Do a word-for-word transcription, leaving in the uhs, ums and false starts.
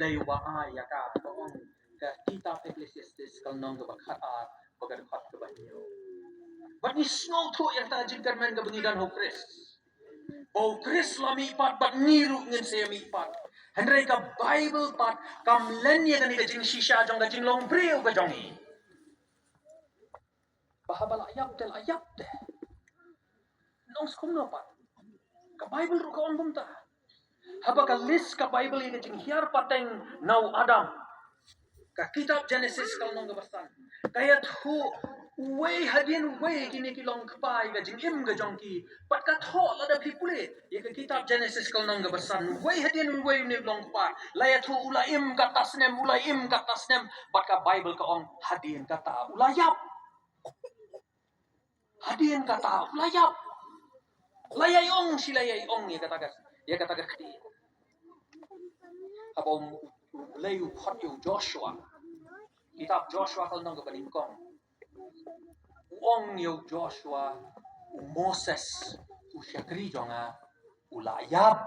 Dei wa ai ïa ka ba ong ka kitab Ecclesiastes ka lynnong kaba khat ar bad ka dkhot kaba hynñiew. Bad ngi sngewthuh ïa kata ka jingkyrmen kaba ngi don ha u Khrist. Ba u Khrist u la mihpat bad ngi ruh ngin sa ïa mihpat. Hynrei ka Baibl pat kam len ïa kane ka jingshisha jong ka jinglong briew ka jong ngi. Ba haba la ïap te la ïap te. Nong skum no pat. Ka Baibl ruh ka ong kumta. Haba ka list ka Baibl ïa ka jinghiar pateng na u Adam. Ka kitab Genesis ka lynnong kaba san. Ka ïathuh uwei hadien uwei kine ki long kpa ïa ka jingim ka jong ki. Bad ka thoh lada phi pule ïa ka kitab Genesis ka lynnong kaba san. Uwei hadien uwei une u long kpa. La ïathuh u la im kata snem, u la im kata snem. Bad ka Baibl ka ong hadien kata u la ïap. Hadien kata u la ïap. La ïai ong shi la ïai ong ïa kata ka, ïa kata ka kti. Haba u Blei u khot ïa u Joshua. Kitab Joshua ka lynnong kaba nyngkong. U ong ïa u Joshua, u Moses u shakri jong nga u la ïap.